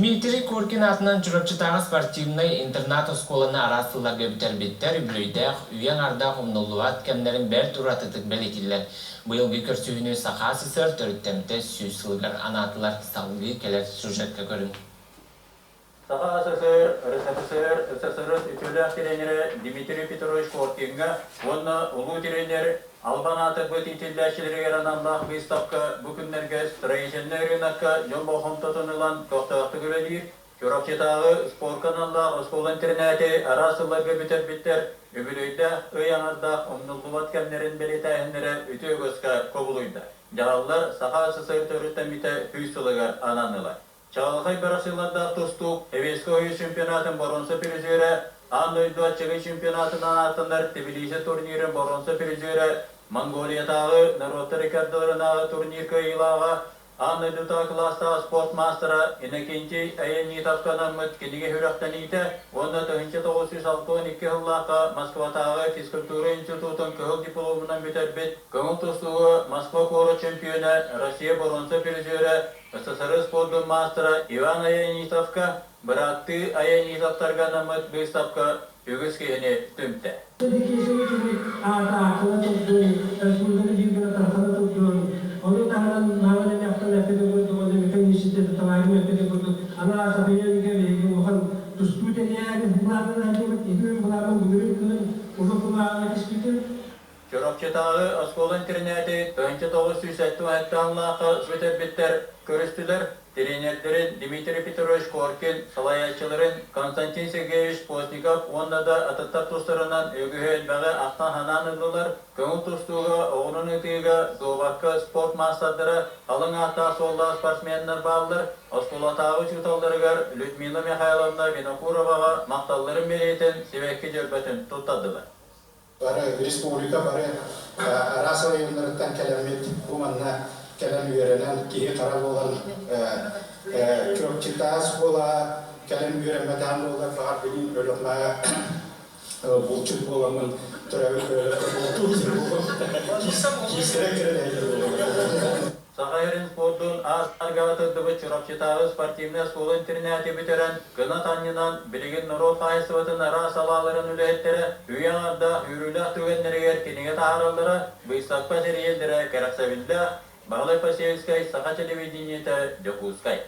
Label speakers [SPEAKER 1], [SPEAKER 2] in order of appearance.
[SPEAKER 1] Дмитрий Коркин аатынан Чурапчытааҕы спортивнай интернат-оскуоланы араас сылларга бүтэрбиттэр үбүлүөйдээх үйэ аҥаардаах умнуллубат кэмнэрин бэрт уратытык бэлиэтииллэр. Быйылгы көрсүһүүнү Саха СССР төрүттэммитэ 100 сылыгар анаатылар. Салгыы кэлэр сюжекка көрүҥ.
[SPEAKER 2] Саха СССР, РСФСР, СССР үтүөлээх тренерэ Дмитрий Петрович Коркиҥҥа уонна улуу тренер албан аатырбыт иитиллээччилэригэр аналлаах быыстапка бу күннэргэ Строительнай рынокка дьон болҕомтотун ылан көхтөөхтүк үлэлиир. Чурапчытааҕы спорка аналлаах оскуола-интернати араас сылларга бүтэрбиттэр үбүлүөйдээх ый аҥардаах умнуллубат кэмнэрин бэлиэтээһиннэрэ үтүө үгэскэ кубулуйда. Дьаһаллар Саха СССР төрүттэммитэ 100 сылыгар ананнылар. Чаҕылхай бырахсыылардаах тустуук, Сэбиэскэй Союз чемпионатын боруонса призерэ, аан дойду аччыгый чемпионатынан ааттанар Тбилиси турнирын боруонса призерэ, Монголиятааҕы норуоттар икки ардыларынааҕы турнир кыайыылааҕа, аан дойдутааҕы кылаастаах спорт маастара Иннокентий Аянитовка анаммыт кинигэ сүрэхтэниитэ уонна 1962 сыллаахха Москватааҕы физкультура институтун кыһыл дипломунан бүтэрбит көҥүл тустууга Москва куорат чемпиона, Россия боруонса призерэ, СССР спордун маастара Иван Аянитовка, бырааттыы Аянитовтарга анаммыт быыстапка үгүс киһини түмтэ.
[SPEAKER 3] Аата турдун, тархана турдун, ону таһынан мааман эмиэхтэн эппитин курдук, оны механический товарым эппитин курдук, ана сахая үйге биһиги улахан тустуу тэрийээри былаанын хадыбыт, итин былаанын бүгүрүн кыһын улуу кумааҕы түспүтүн.
[SPEAKER 2] Чурапчытааҕы оскуола-интернати 1977 сыллаахха бүтэрбиттэр көрүстүлэр. Тренердэрин Дмитрий Петрович Коркин, салайааччыларын Константин Сергеевич Постников уонна да атыттар тустарынан үгүһү элбэҕи ахтан-санаан ыллылар. Көҥүл тустууга, оҕунан ытыыга, дуобакка спорт маастардара, халыҥ ааттаах суоллаах спортсменнар бааллар. Оскуолатааҕы учууталларыгар Людмила Михайловна Винокуроваҕа махталларын бэлиэтин сибэкки дьөрбөтүн туттардылар.
[SPEAKER 4] Бары республика бары араас районнарыттан кэлэммит бу манна кэлэн үөрэнэн киһи хара буолан Чурапчытаа оскуола кэлэн үөрэммэтэҕим буоллар баҕар билин Өлөхмөҕө булчут буоламмын төрөөбүт бөһүөлэккэ бултуур киһи буолуом киистэрэ кирэлэһэллэр.
[SPEAKER 2] Саха сирин спордун аас-арга атырдыбыт Чурапчытааҕы спортивнай оскуола-интернати бүтэрэн, кынат анньынан, билигин норуот хаһаайыстыбатын араас салааларын үлэһиттэрэ үйэ аҥардаах үөрүүлээх түгэннэригэр кинигэ таһаараллара, быыстапка тэрийэллэрэ кэрэхсэбиллээх. Баһылай Посельскай, Саха телевидениетэ, Дьокуускай.